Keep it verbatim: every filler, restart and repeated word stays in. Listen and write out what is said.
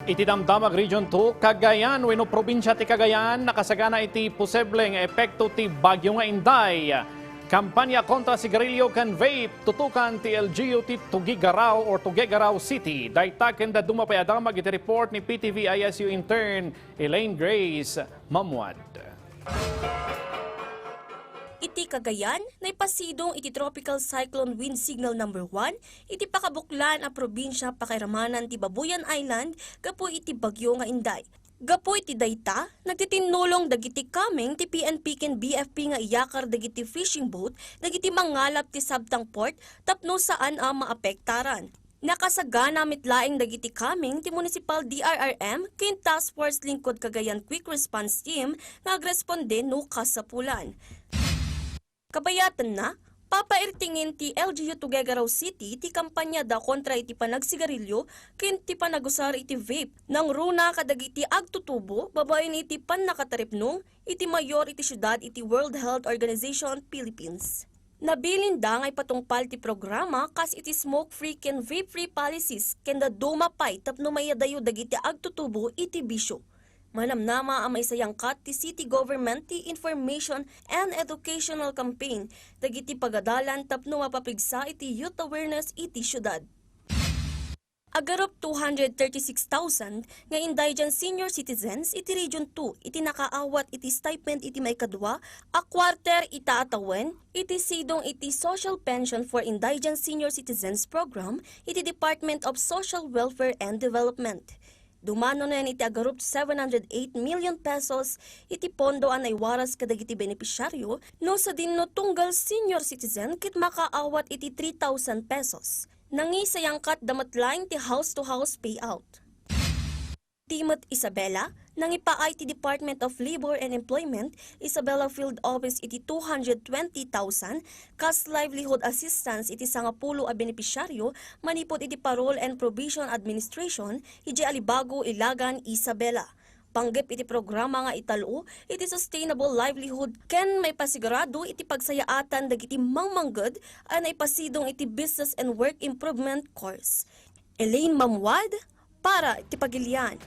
Iti Damdamag Region two, Cagayan wenno probinsia ti Cagayan nakasagana iti posible nga epekto ti Bagyo nga Inday. Kampanya kontra sigarilyo ken vape tutukan ti L G U ti Tuguegarao or Tuguegarao City. Dayta ken dadduma pay a damag iti report ni P T V I S U intern Elaine Grace Mamuad. Iti Cagayan, naipasidong iti Tropical Cyclone Wind Signal Number One iti pakabuklan a probinsia pakairamanan ti Babuyan Island gapu iti bagyo nga Inday. Gapu iti dayta, nagtitinnulong dagiti kameng ti P N P ken B F P nga iyakar dagiti fishing boat dagiti mangalap ti Sabtang Port tapno saan a maapektaran. Nakasagana met laeng dagiti kameng ti Municipal D R R M ken Task Force lingkod Cagayan Quick Response Team nga agresponde no kasapulan. Kabayatanna, papairtingen ti L G U Tuguegarao City ti kampanyada kontra iti panagsigarilyo ken ti panagusar iti vape, nangruna kadagiti agtutubo babaen iti pannakataripnong iti mayor iti siudad iti World Health Organization Philippines. Nabilinda nga ipatungpal ti programa kas iti smoke-free ken vape-free policies ken dadduma pay tapno maiyadayo dagiti agtutubo iti bisio. Manamnama a maisayangkat ti city government ti information and educational campaign dagiti pagadalan tapno mapapigsa iti youth awareness iti siudad. Agarup two hundred thirty-six thousand nga indigent senior citizens iti Region two iti nakaawat iti stipend iti maikadua a quarter ita a tawen iti sidong iti Social Pension for Indigent Senior Citizens Program iti Department of Social Welfare and Development. Dumanonen iti agarup seven hundred eight million pesos iti pondo a naiwaras kadagiti benepisyaryo no sadinno tunggal senior citizen ket makaawat iti three thousand pesos. Nangisayangkatda met laeng ti house-to-house payout. Ti met Isabela, nangipaay ti Department of Labor and Employment, Isabela Field Office iti two hundred twenty thousand kas livelihood assistance iti sangapulo a benepisyaryo manipud iti Parole and Probation Administration idiay Alibago, Ilagan, Isabela. Panggep iti programa nga ital-o iti sustainable livelihood ken maipasigurado iti pagsayaatan dagiti mangmangged a naipasidong iti Business and Work Improvement Course. Elaine Mamuad para iti Pagilian.